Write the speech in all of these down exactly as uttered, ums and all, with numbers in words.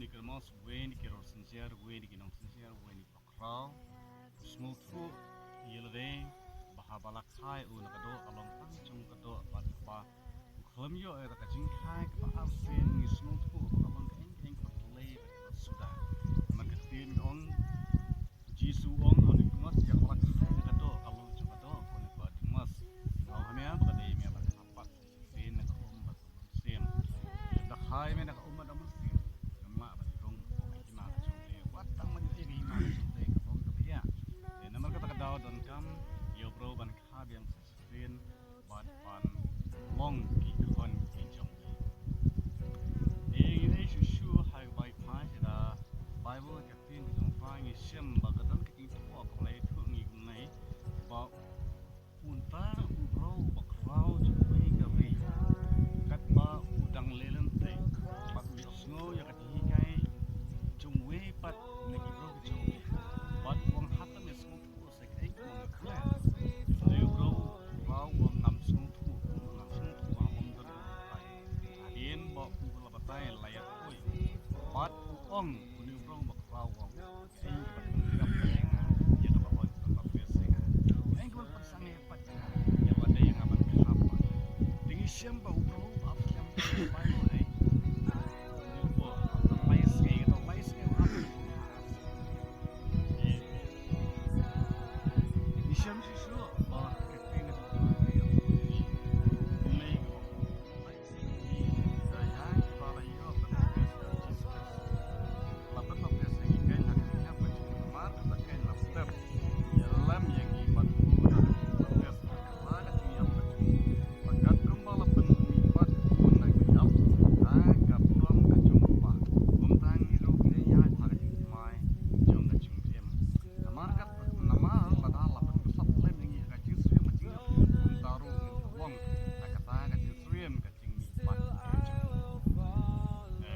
Ni kyrmos wei ni ki ror synjer, wei ni ki nong synjer, wei ni ki bakhraw. Sngewthuh ïa lade ba haba la kha ïa u na ka doh ka long tang jong ka doh bad ba u khlem ïoh ïa ka jingkha kaba arsien. Ngi sngewthuh ba ka long ka eng ka eng kaba tlei kaba suda. Namar ka ktien ka ong, Jisu u ong ha u Nikodimas, ïa kaba la kha ïa ka doh ka long jong ka doh, ko Nikodimas. Nga ong ha me ba ka dei me ba ka pat Shisien na ka um bad ka mynsiem. Lada kha ïa me na ka um bad ka mynsiem, ngam lah ban rung ïa ka hima ka jong U Blei. Wat tang ban ïohi ïa ka hima ka jong U Blei ka bym ka bha. Te namar kata ka daw donkam ïa u briew ban kha biang sa shisien bad ban long ki khun ki jong U Blei. Te ngi ïa shu shu ha kaba phai sha da Bible, ka ktien ka jong U Trai, ngi shem ba ka don ka jingthoh kaba la ïathuh ngi kumne ba u nta u briew ba khraw jong uwei ka ri, katba u dang leh lynti, bad u ïohsngew ïa ka jinghikai jong uwei pat na ki briew ki jong u, bad u ong, hato me sngewthuh sa kaei kaba nga kren? Te u briew u khraw u ong, ngam sngewthuh, ngam sngewthuh, ngam don. Hadien ba u la batai la ïathuh, bad u ong, une u briew ba khraw u ong,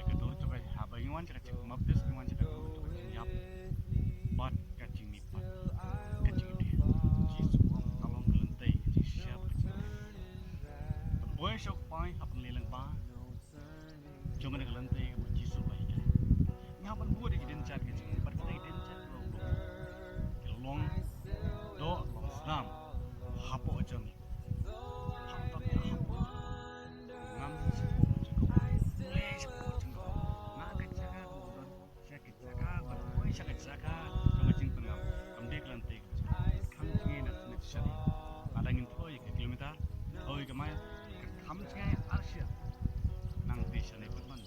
Ka dur jong ka, haba ngi wan sha ka jingmih baptis, ngi wan sha ka dur jong ka jingïap bad ka jingmih pat, ka jingdie. Jisu u ong, ka long ka lynti ka jingshisha bad ka jingdie. Ban poi sha u Kpa ha pynlong lyngba jong kane ka lynti kaba u Jisu u la hikai. Ngi hap ban bud ïa ki dienjat ka jong ngi, bad kita ki dienjat ki long, ki long doh, long snam hapoh jong ngi. Ngam sngewthuh jingkhuslai, sngewthuh jingkhuslai. Nga ka jaka ka don, sha ka jaka, ban poi sha ka jaka jong ka jingpynngam. Kam dei ka lynti ka jong ngi. Kham jngai na snem shane. Lada ngin thoh ïa ka kilometer, thoh ïa ka mile, kham jngai ar shyiap. Nangta shane pynban.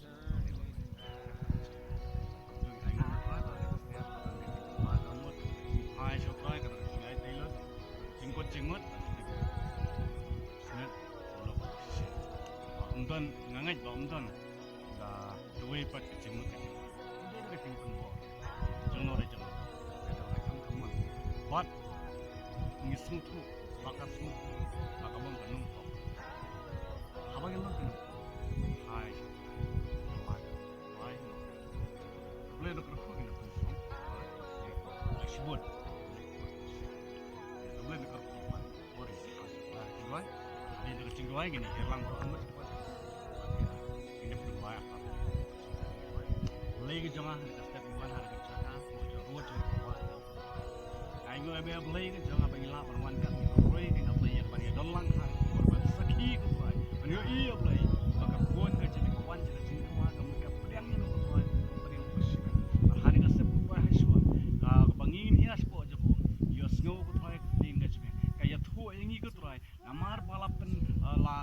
Ym don, nga ngeit ba ym don da kawei pat ka jingmut ka jingpynbor jong no re jong no. Bad ngi sngewthuh ba ka sngewthuh ba ka long ka nongpop. Haba ngi long ka nongpop, hai, hai, hai, Blei da kyrkhu ngi na pynshong. Ai shibun. Blei da kyrkhu man. Ori, ai, duwai. Ani da ka jingduwai ngi ni herlang ko amat. Ngi na pynduwai apa. Blei ka jong nga, da ka step ngi wan ha da ka jaka, ko jong ruh jong ko. Ai ngi ong, Blei ka jong nga, ba ngi lah ban wan kat ngi pynroi ïa ka Blei, ïa ka ban ïa don lang ha ka por ban sakhi ko Trai. Ban ïohi ïa Blei ba ka bun ka jingkyrmen ka wan, ka jingkyrmen ka mut ka pdiang ïa ko Trai. Pdiang ba shi. Ba ha kane ka step ko Trai ha shuwa, ka ba ngin ïa shapoh jong ko, ïohsngew ko Trai ka ktien ka jong me, ka ïathuh ïa ngi ko Trai. Namar ba la pyn, eh, la,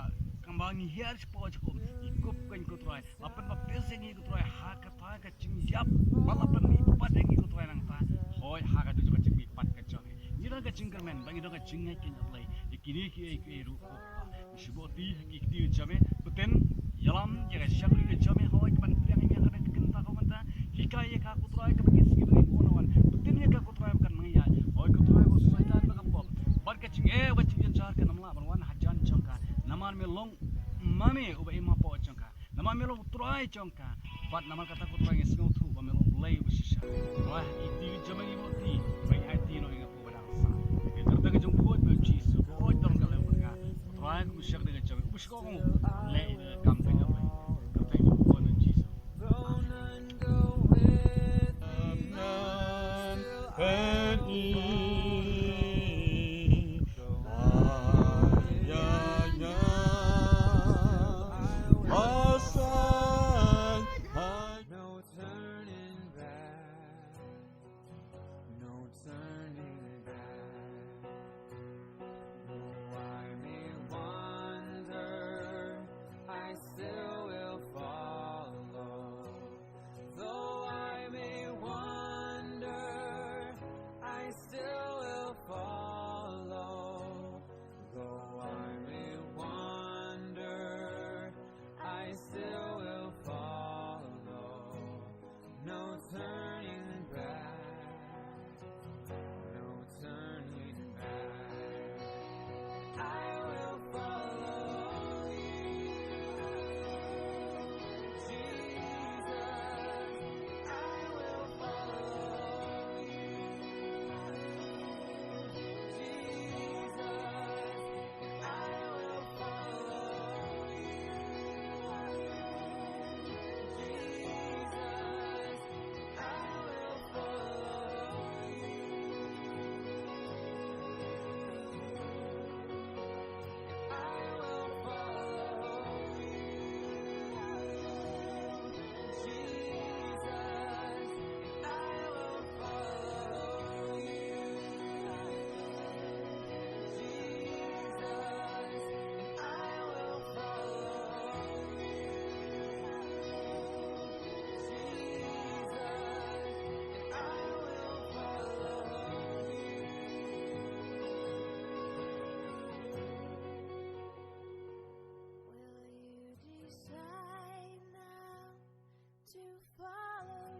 kumba ngi hiar shapoh jong ko, i kup kan ko Trai. La pynbaptis ïa ngi ko Trai ha kata ka jingïap. Ba la pynmihpat ïa ngi ko Trai nangta. Hooid, ha ka jong ka jingmihpat ka jong ngi, ngi don ka jingkyrmen, ba ngi don ka jingngeit kane Blei. Ïa kine kiei kiei ruh ko Kpa, ngi shu buh kti ha ki kti jong me. Bteng ïalam ïa ka shakri ka jong me, hooid, ban pdiang ïa me ha kane ka kynta ka mynta. Hikai ïa ka ko Trai kaba ngi sngew ba ngi bun wan. Bteng ïa ka ko Trai ba kan nang ïaid. Hooid ko Trai, ba u Soitan ba ka pop bad ka jingeh bad ka jingjynjar kan ym lah ban wan hajan jong ka. Namar me long ma me uba im hapoh jong ka. Namar me long u Trai jong ka. Bad namar kata ko Trai ngi sngewthuh ba me long Blei uba shisha. Trai ha ki kti jong me ngi buh kti ba ngi aiti noh ïa nga uba dang sah. Ïa ka kyrteng ka jong u Khun me u Jisu. Ko Trai ka lem ka. Trai ko u shakri ka jong me. Uba shkor ko. Leh ïa ka kam ka jong me. Kyrteng ka jong u Khun me u Jisu. Amen.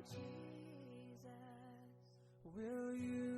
Jesus, will you